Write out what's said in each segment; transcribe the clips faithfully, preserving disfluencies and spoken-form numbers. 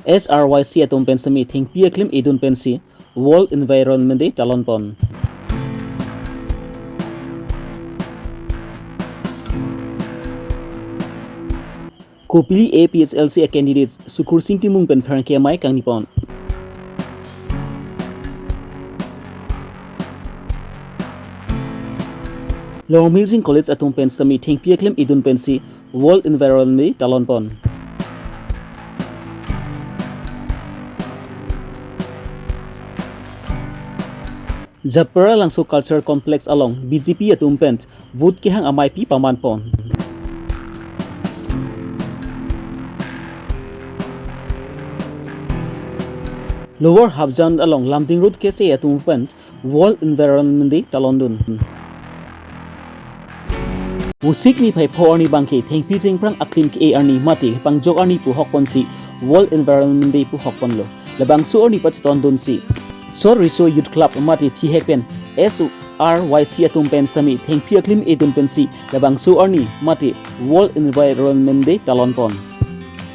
S R Y C atum pen sitame thengpi aklim edun pensi World Environment Day talon pon. Kopili A P H L C a candidates Sukursing Timung pen pherangke amei kangni pon. Longmirsing College atum pen sitame thengpi aklim edun pensi World Environment Day talon pon. Japara Langso Culture Complex along B J P atum pen vote kehang ameipi paman pon. Lower Hafjan along Lumding Road K C A atum pen World Environment Day talon dun. Vosik niphai pho arni abangke thengpi thengphrang aklim ke-e arni mate pangjok arni pu ahok ponsi World Environment Day pu ahok ponlo. Labangso arni pachetong dunsi South Recho Youth Club mate thihek pen S R Y C atum pen sitame thengpi aklim edun pensi labangso arni mate World Environment Day talon pon.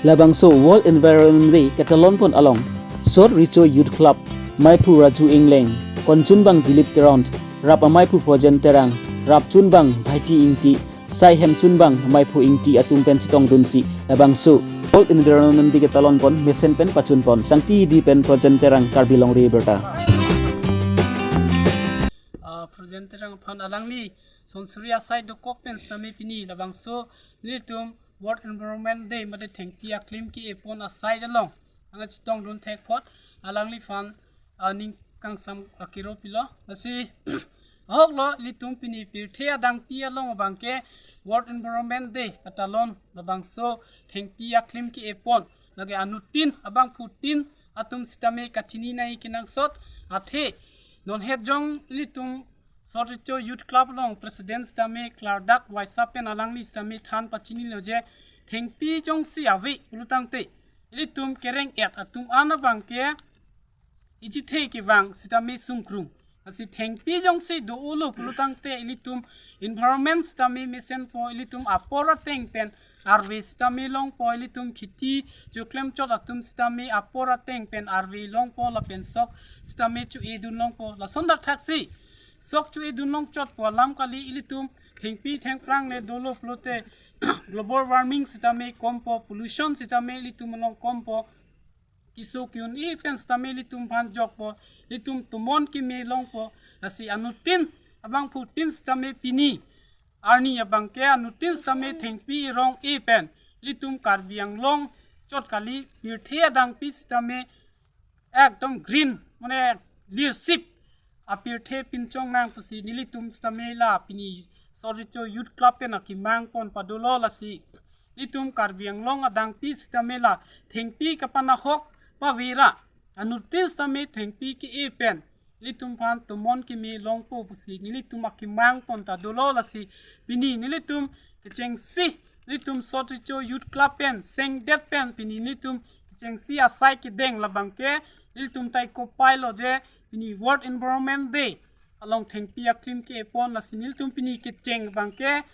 Labangso World Environment Day ketalon pon along South Recho Youth Club meiphu Raju Engleng, konchunbang Dilip Teron, rap ameiphu Projen Terang, rap chunbang Bhaiti Ingti, sai hem chunbang meiphu Ingti atum pen chetong dunsi labangso World Environment Day ketalon pon mesen pen pachun pon. Sangti Hidi pen Projen Terang, Karbi Longri Abirta. Ah, Projen Terang aphan alangli son suri asai dokok pen sitame pini labangso nelitum World Environment Day mate thengpi aklim ke-e pon asai along nangkachetong dun thek apot alangliphan aning kangsam akiro pilo. Lasi ahoklo, ilitum pini pirthe adangpi along abangke World Environment Day ketalon labangso thengpi aklim ke-e pon. Lake anuttin abangphutin atum sitame kachini nangji kenangsot, athe non het jong ilitum South Recho Youth Club along President sitame klardak waisa pen alangli sitame than pachinilo je thengpi jongsi ave pulotangte ilitum kereng-et atum an abangke ichethe kevang sitame sungkrung. Lasi thengpi jongsi do-olo pulotangte ilitum environment sitame mesenpo, ilitum apor ateng pen arve sitame longpo, ilitum kheti choklem chot atum sitame apor ateng pen arve longpo lapen sok sitame cho-e dun longpo. Lason dak thaksi sok cho-e dun long chotpo alam kali, ilitum thengpi thengphrang le dolo pulote global warming sitame kompo, pollution sitame ilitum along kompo, keso ke-un-e pen sitame ilitum aphan jokpo, ilitum tomon keme longpo. Lasi anuttin abangphutin sitame pini arni abangke anuttin sitame thengpi rong-e pen ilitum Karbi Anglong chot kali, pirthe adangpi sitame ekdom green, mane leadership apirthe pinchong nang pusi nelitum sitame la pini South Recho Youth Club pen akemang pon padolo. Lasi ilitum Karbi Anglong adangpi sitame la thengpi kapanahok pavera anuttin sitame thengpi ke-e pen ilitum aphan tomon keme longpo pusi nelitum akemang pon ta dolo. Lasi pini nelitum kechengsi, nelitum South Recho Youth Club pen sengdet pen pini nelitum kechengsi asai kedeng labangke nelitum tai kopai lo je pini World Environment Day along thengpi aklim ke-e pon. Lasi nelitum pini kecheng abangke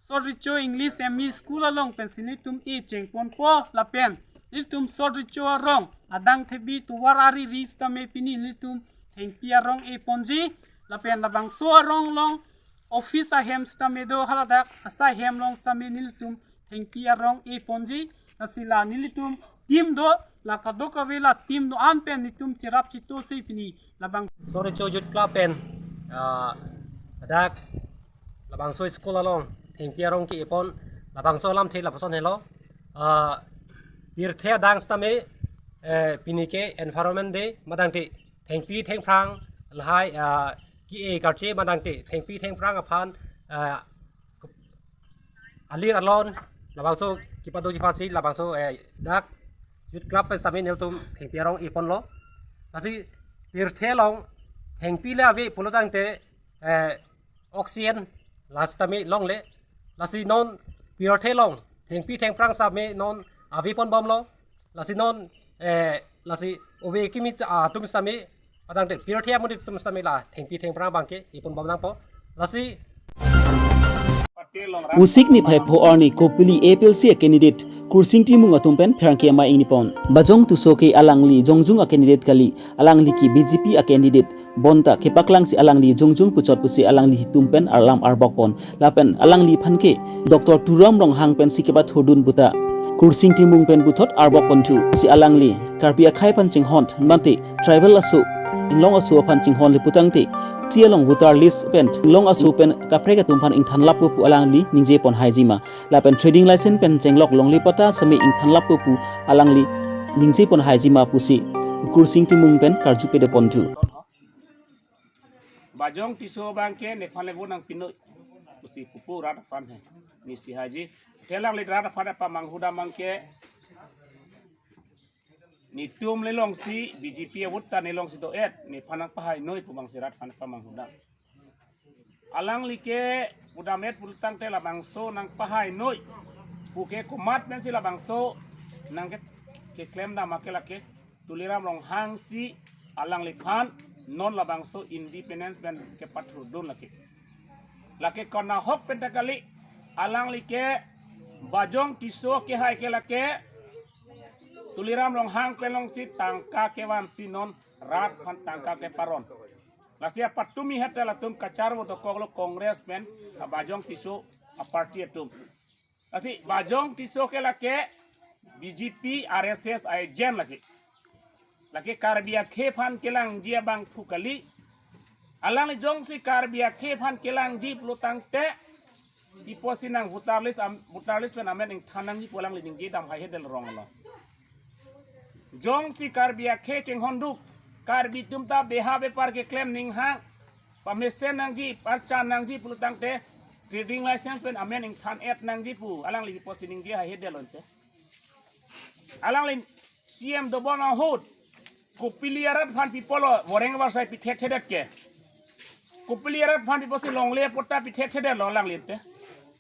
South Recho English M E School along pensi nelitum e cheng ponpo lapen nelitum South Recho arong adang thebi tovar ariri sitame pini nelitum thengpi arong-e ponji, lapen labangso arong along office ahem sitame do, haladak asai hem along sitame nelitum thengpi arong-e ponji. Lasi la nelitum team do, la kadokave la team do-an pen nelitum cherap chito si pini labang South Recho Youth Club pen, ah, ladak labangso school along thengpi arong ke-e pon, labangso alamthe lapuson helo. Ah, pirthe adang sitame, eh, pini ke Environment Day, madangte thengpi thengphrang lahai, ah, ke-e karche madangte thengpi thengphrang aphan, ah, alir alon labangso kepadoji aphansi labangso, eh, dak Youth Club pen sitame nelitum thengpi arong-e ponlo. Lasi pirthe along thengpi le ave pulotangte, eh, oxygen la sitame longle. Lasi non pirthe along thengpi thengphrang sitame non ave ponbomlo. Lasi non, eh, lasi ove kimi atum sitame, padangte pirthe amonit atum sitame la thengpi thengphrang abangke e ponbom nangpo. Lasi Vosik niphai pho arni Kopili A P L C a candidate Kursing Timung atum pen pherangke amei ingni pon. Bajong Tisso ke alangli jongjung a candidate kali, alangli ke B J P a candidate bonta kepaklangsi alangli jongjung puchot pusi alanglitum pen arlam arbok pon. Lapen alangliphan ke Doctor Tuliram Ronghang pensi kepathurdun puta Kursing Timung pen puthot arbok ponthu si alangli Karbi akhei aphan chinghon mate tribal aso, inglong aso aphan chinghon le putangte, si along voter list pen inglong aso pen kaprek atum aphan ingthan lapu pu alangli ningje pon haijima. Lapen trading license pen chenglok longle patta seme ingthan lapu pu alangli ningje pon haijima pusi Kursing Timung pen karju pede ponthu. Bajong Tisso abang ke nephan le vote nangpinoi pusi pupu rat aphan he. Nesi haiji. Thelang le rat aphan apamanghu dam abang ke netum le longsi B J P a vote ta ne longsi do-et, nephan nangpahainoi pu abangsi rat aphan apamanghu dam. Alangli ke pudam-et pulotangte labangso nangpahainoi pu ke komat pensi labangso nangke, keklem dam ake lake Tuliram Ronghang si alangliphan non labangso independence pen kepathurdun lake. Lake konat ahok pen ta kali, alangli ke Bajong Tisso kehai ke lake Tuliram Ronghang pen longsi tangka kevansi non rat aphan tangka keparon. Lasi apatumi heta latum kacharvo dokoklo Congress pen, a Bajong Tisso a party atum. Lasi Bajong Tisso ke lake B J P R S S a agent lake. Lake Karbi akhei aphan kelangji abangphu kali. Alangli jongsi Karbi akhei aphan kelangji pulotangte, iposi nang voter list am-, voter list pen amen ingthan nangji pu alangli ningje dam haihedetlo rong lo. Jongsi Karbi akhei chinghonduk, Karbi atum ta beha bepar keklem ninghang pamesen nangji, parchan nangji pulotangte, trading license pen amen ingthan-et nangji pu alangli iposi ningje haihedetlo ante. Alangli C M dobom ahut Kopili arat aphan pi apotlo, voreng varsai pithekthedet ke. Kopili arat aphan pi apotsi longle patta pithekthedetlo alangli ante.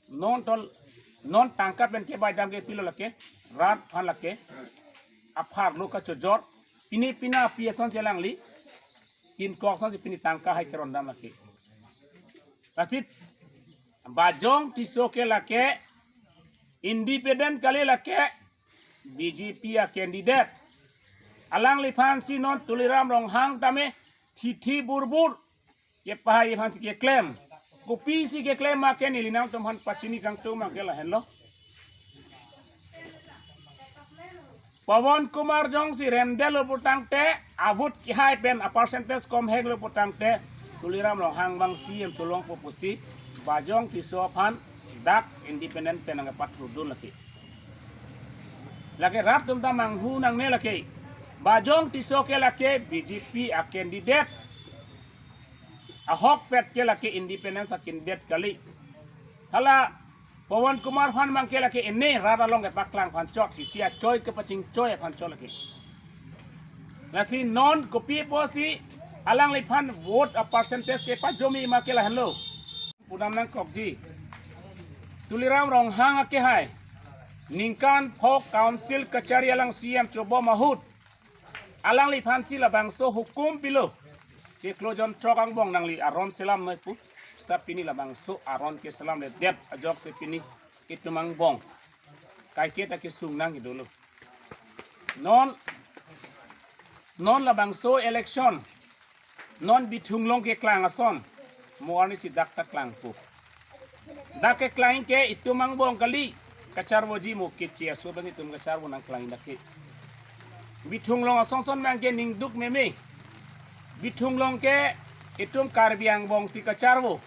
Non tol, non tangka pen kebai dam ke pilo lake, rat aphan lake apharlo kachojor. Pini pina api asonsi alangli, kinkok asonsi pini tangka hai keron dam lake. Lasi Bajong Tisso ke lake independent kali, lake B J P a candidate. Alangliphan si non Tuliram Ronghang tame thithi burbur kepahai aphansi keklem. Kopisi keklem ma ke neli nangtum aphan pachini kangtung ma ke lahenlo. Pawan Kumar jongsi remdetlo pulotangte, a vote kehai pen a percentage komheklo pulotangte, Tuliram Ronghang abang C M cholongpo pusi Bajong Tisso aphan dak independent pen nangpathurdun lake. Lake rat atum ta manghu nangne lake. Bajong Tisso ke lake B J P a candidate. Ahokpet ke lake independent a candidate kali. Hala Pawan Kumar aphan abang ke lake ene rat along kepaklang aphan chot, isi achoi kepachingchoi aphan chot lake. Lasi non kopi pusi alangliphan vote a percentage kepajomi ma ke lahenlo. Pudam nangkokji. Tuliram Ronghang akehai ningkan pho council kachari alang C M chobom ahut alangliphan si labangso hukum pilo. Chiklo jon throk angbong nangli aron selamnoi pu. Seta pini labangso aron keselamledet ajoksi pini itum angbong kaiketa kesung nangji dolo. Non, non labangso election, non Bithung Long keklang ason, mo arnisi dak ta klangpo. Dak keklang ke itum angbong kali, kacharvoji mo keche aso abang itum kacharvo nangklang dak ke. Bithung Long asonson abang ke ningduk meme. Bithung Long ke itum Karbi angbong si kacharvo.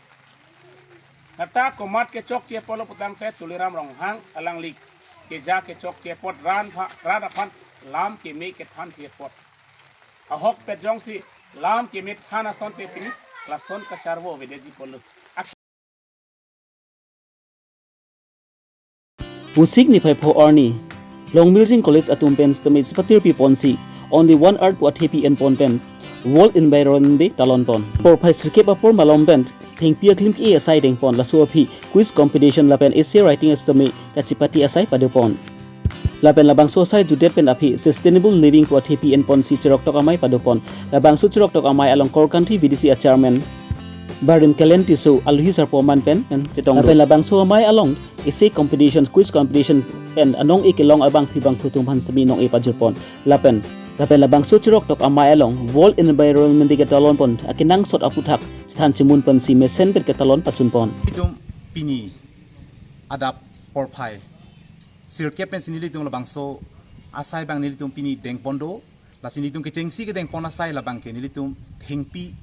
Nata komat kechokche apotlo pulotangte Tuliram Ronghang alangli keja kechokche apot ran pha-, rat aphan lam keme kethanji apot. Ahokpet jongsi lam keme than asonte pini lason kacharvo avedeji apotlo. Vosik niphai pho arni Longmirjing College atum pen sitame chipatirpi ponsi Only One Earth pu athepi enpon pen World Environment Day talon pon. Porphai sirkep apor malom pen thengpi aklim ke-e asai dengpon, laso aphi quiz competition lapen essay writing sitame kachipati asai padopon. Lapen labangso asai jutdet pen aphi sustainable living pu athepi enponsi cheroktok amei padopon. Labangso cheroktok amei along Korkanthi V D C a chairman Barim Kelen Tisso aluhi sarpo aman pen chetong. Lapen labangso amei along essay competition, quiz competition pen anong-e kelong abangpi bangphu atum aphan semi nong-e pajirpon. Lapen, lapen labangso cheroktok amei along World Environment Day ketalon pon akenangsot aputhak chethan chimun pensi mesen pen ketalon pachunpon. Nelitum pini adap porphai sirkep pensi nelitum labangso asai abang nelitum pini dengpon do. Lasi nelitum kechengsi kedengpon asai labang ke nelitum thengpi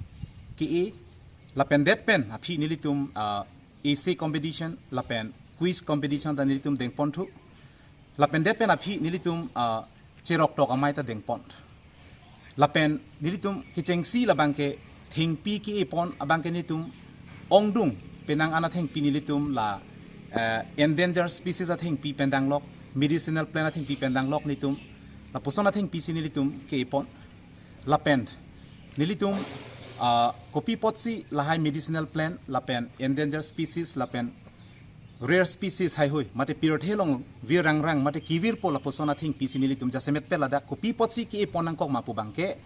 ke-e, lapen det pen aphi nelitum, ah, essay competition lapen quiz competition ta nelitum dengpon thu. Lapen det pen aphi nelitum, ah, cheroktok amei ta dengpon. Lapen nelitum kechengsi labang ke thengpi ke-epon abang ke nelitum ongdung penang ana thengpi nelitum la, eh, endangered species athengpi pen danglok, medicinal plant athengpi pen danglok nelitum lapuson athengpi si nelitum ke-epon. Lapen nelitum, ah, kopi apotsi lahai medicinal plant lapen endangered species lapen rare species haihui mate pirthe along vir rangrang mate kevirpo lapuson athengpi si nelitum jasemet pen ladak kopi apotsi ke-epon nangkok ma pu abang ke,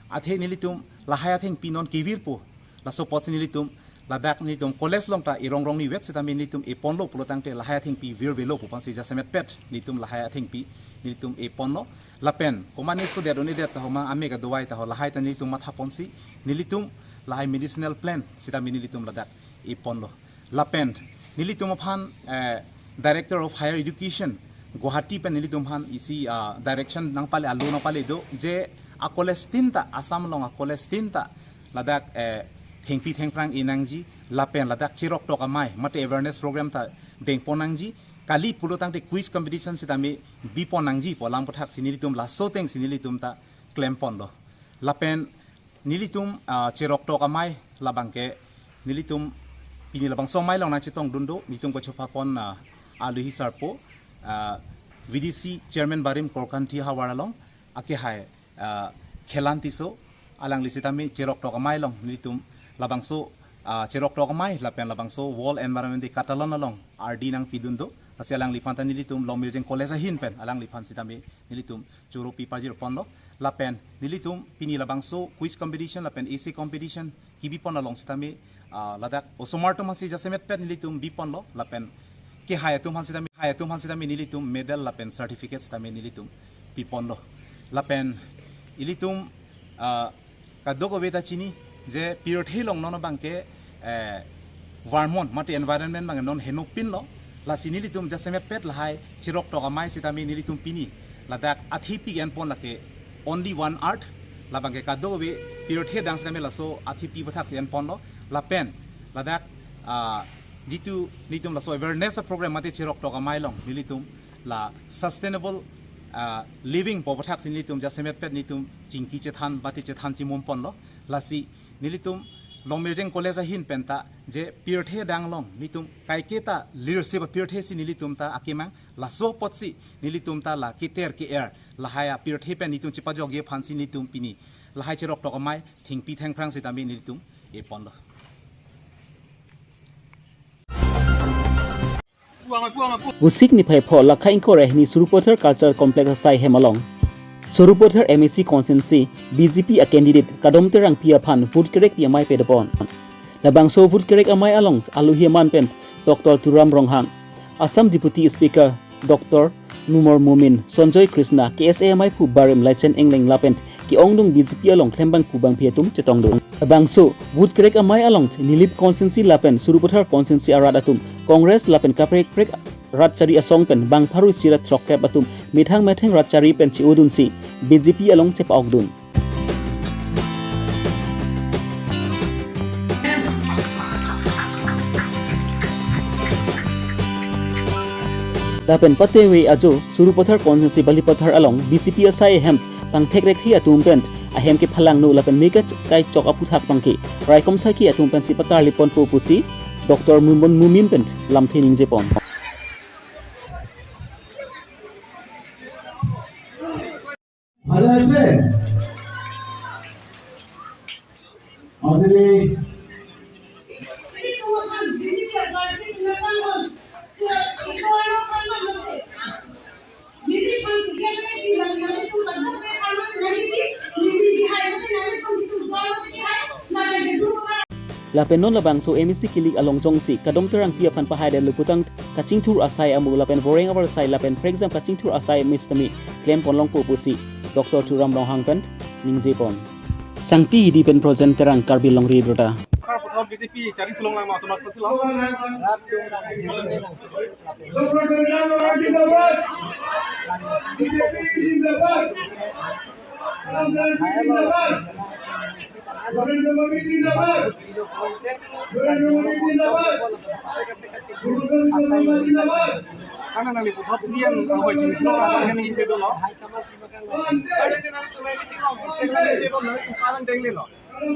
athe nelitum lahai athengpi non kevirpo, laso apotsi nelitum ladak nelitum college along ta erong rong nivet sitame nelitum eponlo pulotangte lahai athengpi virvelo pu aphansi jasemet pen nelitum lahai athengpi nelitum eponlo. Lapen komatne sodet un-edet ta ho ma amek adovai ta ho lahai ta nelitum mathaponsi nelitum lahai medicinal plant sitame nelitum ladak eponlo. Lapen nelitum aphan, eh, Director of Higher Education Guwahati pen nelitum aphan isi, ah, direction nangpale, alo nangpale do je a-college tin ta, Assam along a-college tin ta ladak, eh, thengpi thengphrang e nangji lapen ladak cheroktok amei mate awareness program ta dengpon nangji kali pulotangte quiz competition sitame bipon nangji pu alam aputhak si nelitum laso ateng si nelitum ta klemponlo. Lapen nelitum, ah, cheroktok amei labang ke nelitum pini labangso amei along nangchetongdun do, nelitum kachopapon, ah, aluhi sarpo, ah, V D C Chairman Barim Korkanthi havar along akehai, ah, Kelen Tisso, alangli sitame cheroktok amei along nelitum labangso, ah, cheroktok amei lapen labangso World Environment Day katalon along ardi nangpidun do. Lasi alangliphan ta nelitum Longmirjeng College ahin pen alangliphan sitame nelitum choro pi pajirponlo. Lapen nelitum pini labangso quiz competition lapen essay competition kebipon along sitame, ah, ladak osomar atum aphansi jasemet pen nelitum biponlo. Lapen kehai atum aphan sitame, hai atum aphan sitame nelitum medal lapen certificate sitame nelitum piponlo. Lapen ilitum, ah, kadokave ta chini je pirthe along non abang ke, eh, varmon mate environment abang non henopinlo. Lasi nelitum jasemet pen lahai cheroktok amei sitame nelitum pini ladak athepi enpon lake Only One Earth, labang ke kadokave pirthe adang sitame laso athepi aputhak si enponlo. Lapen ladak, ah, jitu nelitum laso awareness program mate cheroktok amei along nelitum la sustainable, ah, living pu aputhak si nelitum jasemet pen nelitum chingki chethan mate chethan chimunponlo. Lasi nelitum Longmirjeng College ahin pen ta je pirthe adang along nelitum kaiketa lirsi ba pirthe si nelitum ta akemang, laso apotsi nelitum ta la keter ke-er lahai apirthe pen nelitum chepajokji aphansi nelitum pini lahai cheroktok amei thengpi thengphrang sitame nelitum eponlo. Vosik niphai pho lakha ingkoi ra hini Sarupathar Cultural Complex asai hem along Sarupathar M A C constituency B J P a candidate Kadom Terangpi aphan vote kerekpi amei padopon. Labangso vote kerek amei along aluhi aman pen Doctor Tuliram Ronghang, Assam Deputy Speaker Doctor Numal Momin, Sanjoy Krishna, K S A ameiphu Barim Laichin Engleng lapen ke-ongdung B J P along klembangphu bangphi atum chetongdun. Labangso vote kerek amei along Nilip constituency lapen Sarupathar constituency arat atum Congress lapen kaprek kaprek rat chari asong pen bang pharo isi ra throk krep atum methang methang rat chari pen che-odunsi B J P along chepa-okdun. Lapen pateve ajo Sarupathar constituency Balipathar along B J P asai ahem pangthek rekthe atum pen ahem kephalangno lapen meka kai chok aputhak abang ke raikom saiki atum pensi patarliponpo pusi Doctor Numal Momin pen lamthe ningjepon. ভালে আছে? Majuli. Lapen non labangso M A C kilik along jongsi Kadom Terangpi aphan pahai detlo putang kachingthur asai amu lapen voreng avarsai lapen prekjam kachingthur asai mistami klem ponlongpo pusi Doctor Turam Ronghang pen ningje pon. Sangti Hidi pen Projen Terang, Karbi Longri Abirta. Kar puthot B J P chari thulong lang ma, Thomas Sasilo. Karena nangli puthot C M ahoi chini thulong lang ma, nangli puthot dolo. Nang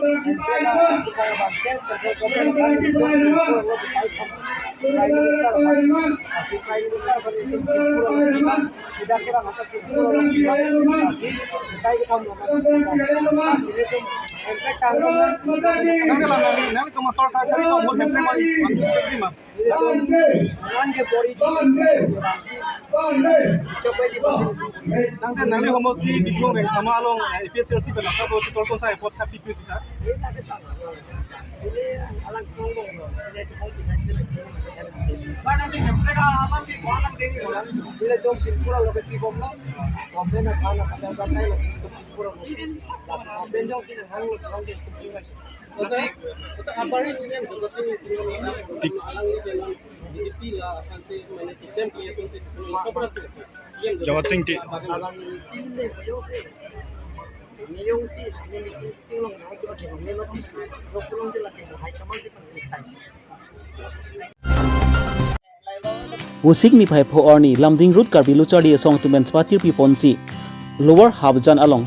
nangli, nangli tomasor ta chari tong mo hemprek ma, ma. Nangke bori. Nangke nangli homosti Biklong Rengthama along, eh, A P H L C pen asap lo chitor ko sa apot happy pu sir. Jawat Sing ti. Vosik niphai pho arni Lumding Road Karbi Lo Charli Asong atum pen chepatiri ponsi Lower Hapjan along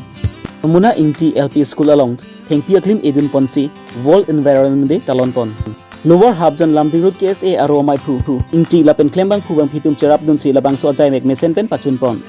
Mona Ingti L P School along thengpi aklim edun ponsi World Environment Day talon pon. Lower Hapjan Lumding Road K S A aro amei phu phu Ingti lapen klembangphu bangphi atum cherapdunsi labangso ajaimek mesen pen pachun pon.